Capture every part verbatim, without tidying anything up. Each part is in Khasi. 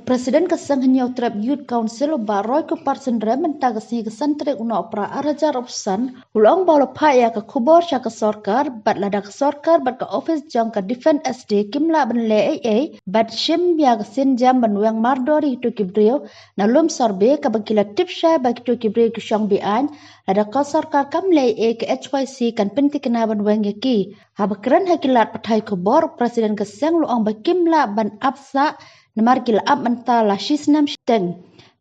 President ka seng Hynñiewtrep Youth Council u Bah Roy Kupar Syndrem mynta ka sngi ka san tarik u Nohprah ar hajar arphew san u la ong ba u la phah ïa ka khubor sha ka sorkar bad lada ka sorkar bad ka ophis jong ka Defence S D kim lah ban leh ei ei bad shim ïa ka sienjam ban weng mardor ïa kito ki briew na Lumsorbe kaba ki la tip shai ba kito ki briew ki shong be-aiñ, lada ka sorkar kam leh ei ei ka H Y C kan pynthikna ban weng ïa ki. Haba kren ha ki lad pathai khubor, President ka seng u la ong ba kim lah ban ap sah namar ki la ap mynta la shi snem shiteng.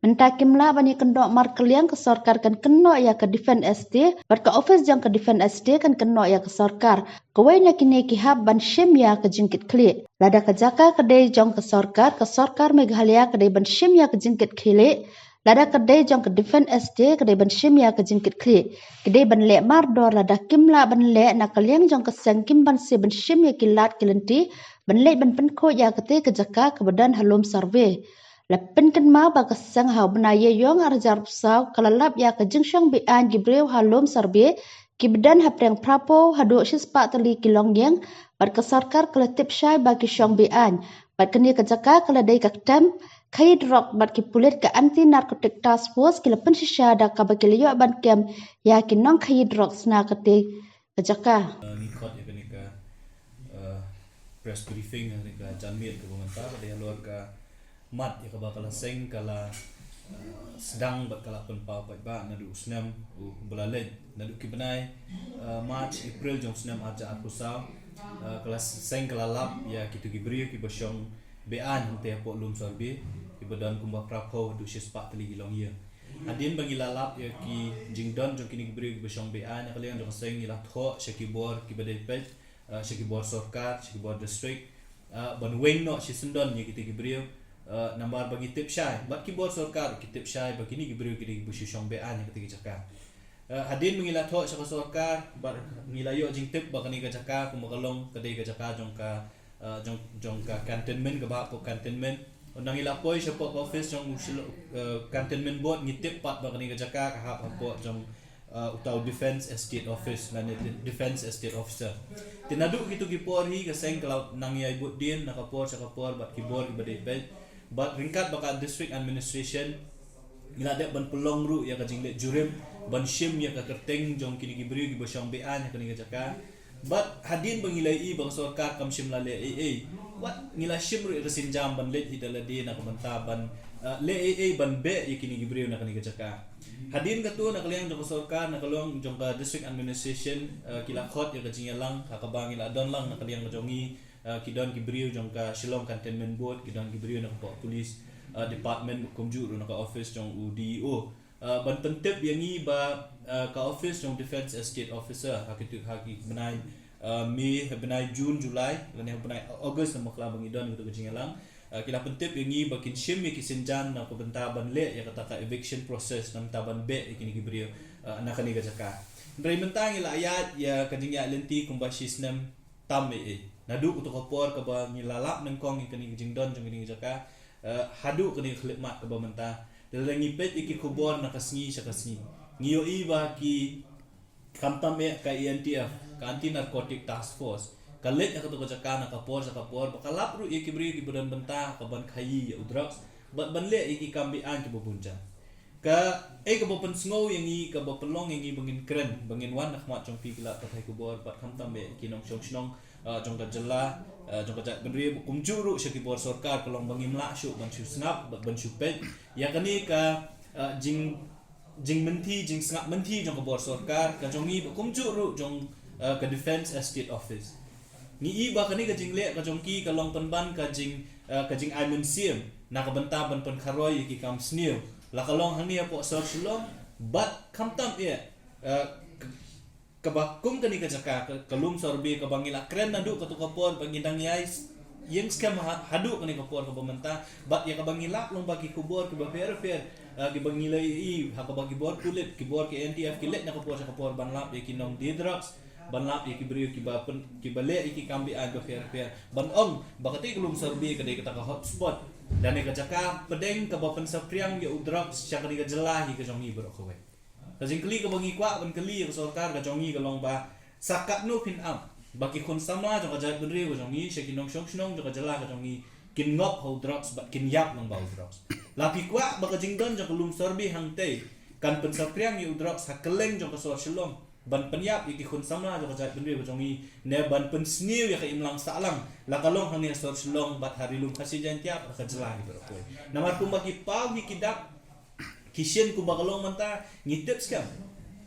Mynta kim lah ban ïakynduh markylliang, ka sorkar kan kynnoh ïa ka Defence S D bad ka ophis jong ka Defence S D kan kynnoh ïa ka sorkar. Kawei na kine ki hap ban shim ïa ka jingkitkhlieh. Lada ka jaka ka dei jong ka sorkar, ka sorkar Meghalaya ka dei ban shim ïa ka jingkitkhlieh. Lada ka dei jong ka Defence S D ka dei ban shim ïa ka jingkitkhlieh. Ki dei ban leh mardor, lada kim lah ban leh na ka liang jong ka seng kim banse ban shim ïa ki lad ki lynti ban leit ban pynkhuid ïa kata ka jaka kaba don ha Lumsorbe. La pynkynmaw ba ka seng ha u bnai Ïaïong ar hajar arphew saw ka la lap ïa ka jingshong be-aiñ ki briew ha Lumsorbe kiba don hapdeng phraphew haduh shispah tylli ki longïing bad ka sorkar ka la tip shai ba ki shong be-aiñ. Bad kane ka jaka ka la dei ka ktem khaïi drok bad ki pulit ka Anti Narcotic Task Force ki la pynshisha da kaba ki la ïoh ban kem ïa ki nongkhaïi drok na kata ka jaka. Uh, ngi khot ïa kane ka uh, press briefing, ïa kane ka janmiet kaba mynta ka dei halor ka mat ïa kaba ka la seng ka la uh, sdang bad ka la pynpaw paidbah naduh u snem uba la leit, naduh ki bnai uh, March, April jong u snem ar hajar arphew saw. Uh, ka la seng ka la lap ïa kito ki briew kiba shong be-aiñ hangtei hapoh Lumsorbe kiba don kumba phraphew haduh shispah tylli ki longïing. Hadien ba ngi la lap ïa ki jingdon jong kine ki briew kiba shong be-aiñ, na ka liang jong ka seng ngi la thoh sha ki bor kiba dei peit, uh, sha ki bor sorkar, sha ki bor district, uh, ban weng noh shisyndon ïa kito ki briew, uh, namar ba ngi tip shai bad ki bor sorkar ki tip shai ba kine ki briew ki dei kiba shu shong be-aiñ ha kata ka jaka. Uh, hadien ba ngi la thoh sha ka sorkar bad ngi la ïoh jingtip ba kane ka jaka kumba ka long ka dei ka jaka jong ka uh, jong, jong ka cantonment, kaba hapoh cantonment. Nang ngi la poi shapoh ka office jong u Shillong, uh, cantonment board, ngi tip pat ba kane ka jaka ka hap hapoh jong uh, uta u Defence Estate Office lane Defence Estate Officer. Te naduh kito ki por hi ka seng ka la nang ïai bud dien na ka por sha ka por bad ki bor kiba dei peit. Bad ryngkat bad ka District Administration ngi la dep ban pynlong ruh ïa ka jingleh jurip ban shim ïa ka kyrteng jong kine ki briew kiba shong be-aiñ ha kane ka jaka. Bad hadien ba ngi la ïohi ba ka sorkar kam shym la leh ei ei, wat ngi la shim ruh ïa ka sienjam ban leit hi da lade na ka bynta ban, uh, leh ei ei ban beh ïa kine ki briew na kane ka jaka. Hadien kata na ka liang jong ka sorkar, na ka liang jong ka District Administration, uh, ki la khot ïa ka jingïalang ha kaba ngi la don lang na ka liang jong ngi, uh, ki don ki briew jong ka Shillong Cantonment Board, ki don ki briew na ka pok police, uh, department, kumjuh ruh na ka office jong u D E O. Uh, ban pyntip ïa ngi ba, uh, ka office jong Defence Estate Officer ha ki tu, ha ki bnai, uh, May, ha bnai June, July lane ha bnai August, namar kala ba ngi don ïa ka jingïalang. Uh, ki la pyntip ïa ngi ba kin shim ïa ki sienjam na ka bynta ban leh ïa kata ka eviction process, na ka bynta ban beh ïa kine ki briew, uh, na kane ka jaka. Hynrei mynta ngi la ïaid ïa ka jingïaid lynti kumba shi snem tam ei ei. Naduh kato ka por kaba ngi la lap nyngkong ïa kane ka jingdon jong kane ka jaka, uh, haduh kane ka khyllipmat kaba mynta. Lada ngi peit ïa ki khubor na ka sngi sha ka sngi, ngi ïohi ba ki, khamtam eh ka A N T F, ka Anti Narcotic Task Force, ka leit ha kato ka jaka na ka por sha ka por, ba ka lap ruh ïa ki briew kiba don bynta ka ban khaïi ïa u drugs bad ban leh ïa ki kam be-aiñ kiba bun jait. Kaei kaba pynsngew ïa ngi, kaba pynlong ïa ngi ba ngin kren, ba ngin wan na khmat jong phi ki lad pathai khubor bad khamtam eh ki nongshong shnong, uh, jong ka jylla, uh, jong ka jaitbynriew, kumjuh ruh sha ki bor sorkar, ka long ba ngim lah shuh ban shu sngap bad ban shu peit ïa kane ka, uh, jing, jingmynthi, jingsngap mynthi jong ka bor sorkar ka jong ngi, ba kumjuh ruh jong, uh, ka Defence Estate Office. Ngi i ba kane ka jingleh ka jong ki ka long pynban ka jing, uh, ka jingai mynsiem na ka bynta ban pynkharoi ïa ki kam sniew, la ka long hangne hapoh sor Shillong bad khamtam eh, uh, kaba kum kane ka jaka ka, ka Lumsorbe kaba ngi la kren naduh kato ka por ba ngi dang ïai ïeng skhem ha, haduh kane ka por kaba mynta. Bad ïa kaba ngi lap long ba ki khubor kiba pher pher, uh, kiba ngi la i ha kaba ki bor pulit, ki bor ki A N T F ki leit na ka por sha ka por ban lap ïa ki nongdie drugs, ban lap ïa ki briew kiba pyn, kiba leh ïa ki kam be-aiñ ba pher pher, ban ong ba kata ka Lumsorbe ka dei kata ka hotspot lane ka jaka pdeng kaba pynsaphriang ïa u drugs sha kane ka jylla hi ka jong ngi baroh kawei. Ka jingkylli kaba ngi kwah ban kylli ïa ka sorkar ka jong ngi ka long ba sa katno phin ap ba ki khun samla jong ka jaitbynriew ka jong ngi, sha ki nongshong shnong jong ka jylla ka jong ngi, kin ngop ha u drugs bad kin ïap lang bad u drugs. La phi kwah ba ka jingdon jong ka lum Sorbie hangtei kan pynsaphriang ïa u drugs ha kylleng jong ka sor Shillong, ban pynïap ïa ki khun samla jong ka jaitbynriew ka jong ngi, ne ban pynsniew ïa ka imlang sahlang, la ka long hangne ha sor Shillong bad ha Ri Lum Khasi Jaiñtia bad ha ka jylla hi baroh kawei. Namar kumba ki paw hi ki dak, ki shin kumba ka long mynta, ngi tip skhem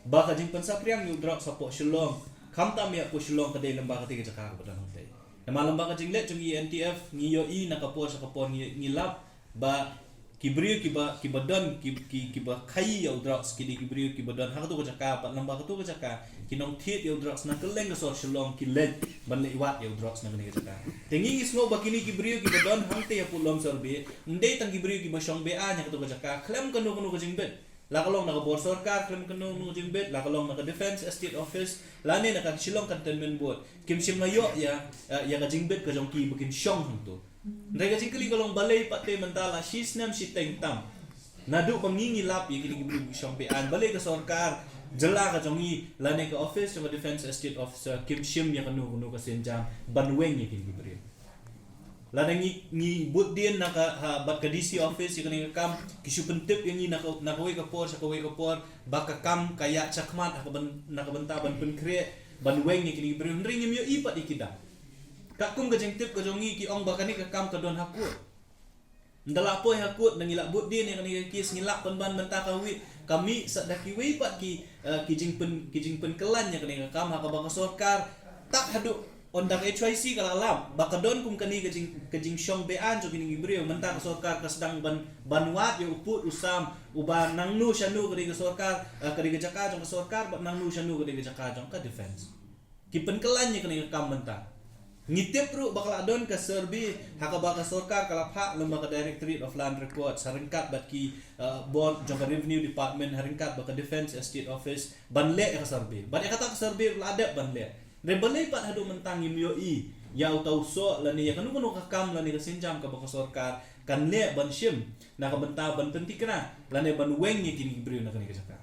ba ka jingpynsaphriang ïa u drugs hapoh Shillong, khamtam ïa hapoh Shillong, ka dei lyngba katei ka jaka kaba don hangtei. Namar lyngba ka jingleh jong ngi N T F, ngi ïohi na ka por sha ka por ngi, ngi lap ba ki briew kiba, kiba don, ki, ki, kiba khaïi ïa u drugs, ki dei ki briew kiba don ha kato ka jaka, bad lyngba kato ka jaka ki nongthied ïa u drugs na kylleng ka sor Shillong ki leit ban leit wad ïa u drugs na kane ka jaka. Te ngi, ngi sngew ba kine ki briew kiba don hangtei hapoh lum Sorbie, ym dei tang ki briew kiba shong be-aiñ ha kato ka jaka khlem kano kano ka jingbit. La ka long na ka bor sorkar khlem kano kano ka jingbit, la ka long na ka Defence Estate Office, lane na ka Shillong Cantonment Board, kim shym la ïoh ïa, eh, ïa ka jingbit ka jong ki ba kin shong hangto. Hynrei ka jingkylli ka long, balei pat te mynta la shi snem shiteng tam, naduh ba ngi, ngi lap ïa kine ki briew ki shong be-aiñ, balei ka sorkar jylla ka jong ngi lane ka office jong ka Defence Estate Officer kim shim ïa kano kano ka sienjam ban weng ïa kine ki briew? Lada ngi, ngi bud dien na ka, ha, bad ka D C office ïa kane ka kam, ki shu pyntip ïa ngi na ka, na kawei ka por sha kawei ka por ba ka kam ka ïaid shakhmat ha ka byn-, na ka bynta ban pynkhreh, ban weng ïa kine ki briew, hynrei ngim ïohi pat ïa ki dak. Katkum ka jingtip ka jong ngi, ki ong ba kane ka kam ka don ha kut. Ynda la poi ha kut, nda ngi la bud dien ïa kane ka kes, ngi lah pynban mynta ka wei, ka mih sa da kiwei pat ki, eh, ki jingpyn, ki jingpynkylla ïa kane ka kam, ha kaba ka sorkar, tak haduh ynda ka H Y C ka la lap ba ka don kum kane ka jing, ka jingshong be-aiñ jong kine ki briew, mynta ka sorkar ka sdang ban, ban wad ïa u pud u sam uba nangno shano ka dei ka sorkar, eh, ka dei ka jaka jong ka sorkar, bad nangno shano ka dei ka jaka jong ka Defence. Ki pynkylla ïa kane ka kam mynta. Ngi tip ruh ba ka la don ka survey ha kaba ka sorkar ka la phah lyngba ka Directorate of Land Records ha ryngkat bad ki, uh, bor jong ka Revenue Department, ha ryngkat bad ka Defence Estate Office ban leh ïa ka survey. Bad ïa kata ka survey ruh la dep ban leh. Hynrei balei pat haduh mynta ngim ïohi ïa uta u soh lane ïa kano kano ka kam lane ka sienjam kaba ka sorkar kan leh ban shim na ka bynta ban pynthikna lane ban weng ïa kine ki briew na kane ka jaka.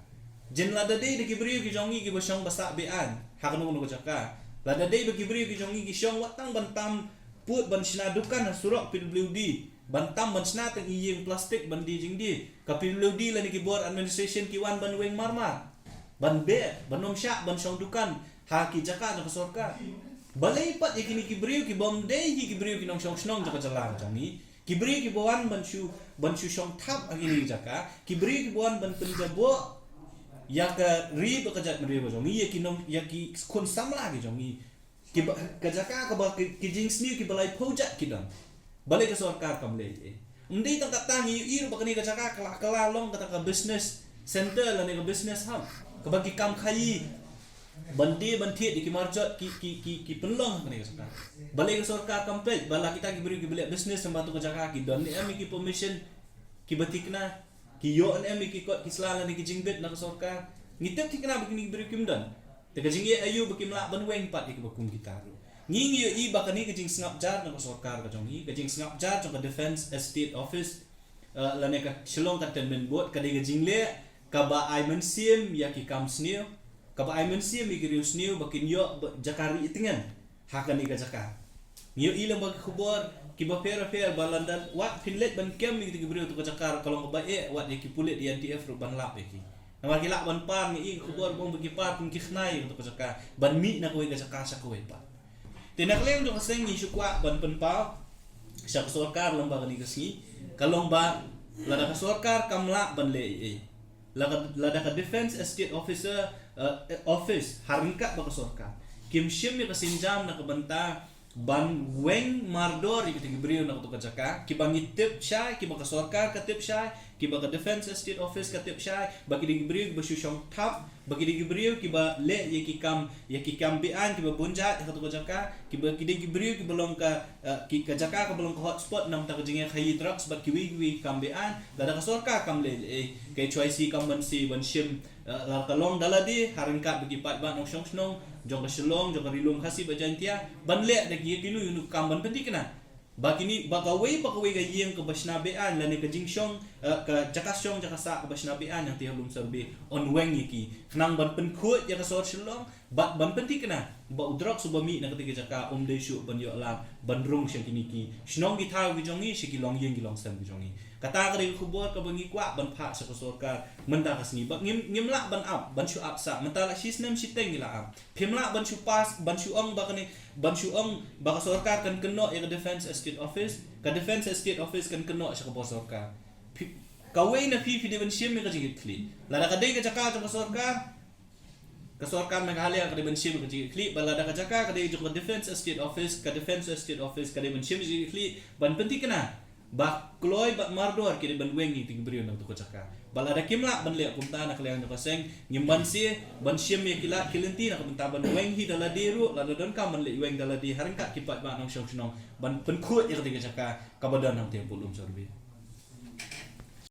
Jin lada dei da ki briew ki jong ngi kiba shong ba sah be-aiñ ha kano kano ka jaka, lada dei ba ki briew ki jong ngi ki shong wat tang ban tam pud ban shna dukan ha surok P W D, ban tam ban shna tang ïing plastik ban die jingdie, ka P W D lane ki bor administration ki wan ban weng marmar, ban beh, ban ym shah ban shong dukan ha ki jaka jong ka sorkar. Balei pat ïa kine ki briew kiba ym dei hi ki briew ki nongshong shnong jong ka jylla jong ngi, ki briew kiba wan ban shu, ban shu shong thap ha kine ki jaka, ki briew kiba wan ban pynjaboh ïa ka ri bad ka jaitbynriew ka jong ngi, ïa ki nong, ïa ki khun samla ki jong ngi, kiba, ka jaka kaba ki, ki jingsniew kiba laiphew jait ki don. Balei ka sorkar kam leh ei? Ym dei tang katta, ngi ïohi ruh ba kane ka jaka ka la, ka la long kata ka business center lane ka business hub kaba ki kam khaïi ban die ban thied ïa ki marjot ki, ki, ki, ki pynlong ha kane ka jaka. Balei ka sorkar kam peit ba la kita ki briew kiba leh business ha kato ka jaka ki don ne em ïa ki permission kiba thikna, ki ïoh ne em ïa ki kot ki sla lane ki jingbit na ka sorkar? Ngi tip thikna ba kine ki briew kim don. Te ka jingeh aïu ba kim lah ban weng pat ïa kiba kum kita ruh? Ngi, ngi ïohi ba kane ka jingsngap jar na ka sorkar ka jong ngi, ka jingsngap jar jong ka Defence Estate Office, eh, lane ka Shillong Cantonment Board, ka dei ka jingleh kaba ai mynsiem ïa ki kam sniew, kaba ai mynsiem ïa ki riewsniew ba kin ïoh ba jaka ri itngen ha kane ka jaka. Ngi ïohi lang ba ki khubor kiba pher pher ba lada wat phin leit ban kem ïa kita ki briew ha kato ka jaka ka long kaba eh wat ïa ki pulit, ïa N T F ruh ban lap ïa ki. Namar ki lah ban par, ngi ïohi ki khubor ba ong ba ki par kum ki khnai ïa kato ka jaka ban mih na kawei ka jaka sha kawei pat. Te na ka liang jong ka seng ngi shu kwah ban pynpaw sha ka sorkar lyngba kane ka sngi ka long ba lada ka sorkar kam lah ban leh ei ei, lada, lada ka Defence Estate Officer, eh, Office ha ryngkat bad ka sorkar kim shim ïa ka sienjam na ka bynta ban weng mardor ïa kita ki briew na kato ka jaka, kiba ngi tip shai, kiba ka sorkar ka tip shai, kiba ka Defence Estate Office ka tip shai, ba ki dei ki briew kiba shu shong thap, ba ki dei ki briew kiba leh ïa ki kam, ïa ki kam be-aiñ kiba bun jait ha kato ka jaka, kiba ki dei ki briew kiba long ka, eh, ki, ka jaka kaba long ka hotspot na ka bynta ka jingïakhaïi drugs bad kiwei kiwei ki kam be-aiñ. Lada ka sorkar kam leh ei ei, ka H Y C kam banse ban shim, eh, la ka long da lade ha ryngkat bad ki paidbah nongshong shnong jong ka Shillong, jong ka Ri Lum Khasi bad Jaiñtia, ban leh da ki ïa kino kino ki kam ban pynthikna. Ba kini, ba kawei, ba kawei ka ïing kaba shna beaiñ, lane ka jingshong, eh, ka jaka shong, jaka sah kaba shna beaiñ hangtei ha Lum Sorbet, yn weng ïa ki. Khnang ban pynkhuid ïa ka sor Shillong, bad ban pynthikna ba u drugs uba mih na katei ka jaka um dei shuh ban ïoh lad ban rung sha kine ki shnong ki thaw ki jong ngi, sha ki longïing ki longsem ki jong ngi. Kata ka dei ka khubor kaba ngi kwah ban phah sha ka sorkar mynta ka sngi. Bad ngim, ngim lah ban ap, ban shu ap sah. Mynta la shi snem shiteng ngi la ap. Phim lah ban shu pass, ban shu ong ba kane, ban shu ong ba ka sorkar kan kynnoh ïa ka Defence Estate Office, ka Defence Estate Office kan kynnoh sha ka bor sorkar. Phi, kawei na phi, phi dei ban shim ïa ka jingkitkhlieh. Lada ka dei ka jaka jong ka sorkar, ka sorkar Meghalaya ka dei ban shim ïa ka jingkitkhlieh, bad lada ka jaka ka dei jong ka Defence Estate Office, ka Defence Estate Office ka dei ban shim ïa ka jingkitkhlieh, ban pynthikna ba kloi bad mardor ki dei ban weng ïa ki briew na kato ka jaka. Bad lada kim lah ban leh kumta na ka liang jong ka seng, ngim banse ban shim ïa ki lad ki lynti na ka bynta ban weng hi da lade ruh, lada donkam ban leit weng da lade ha ryngkat ki paidbah nongshong shnong ban pynkhuid ïa katei ka jaka kaba don hangtei hapoh Lum Sorbet.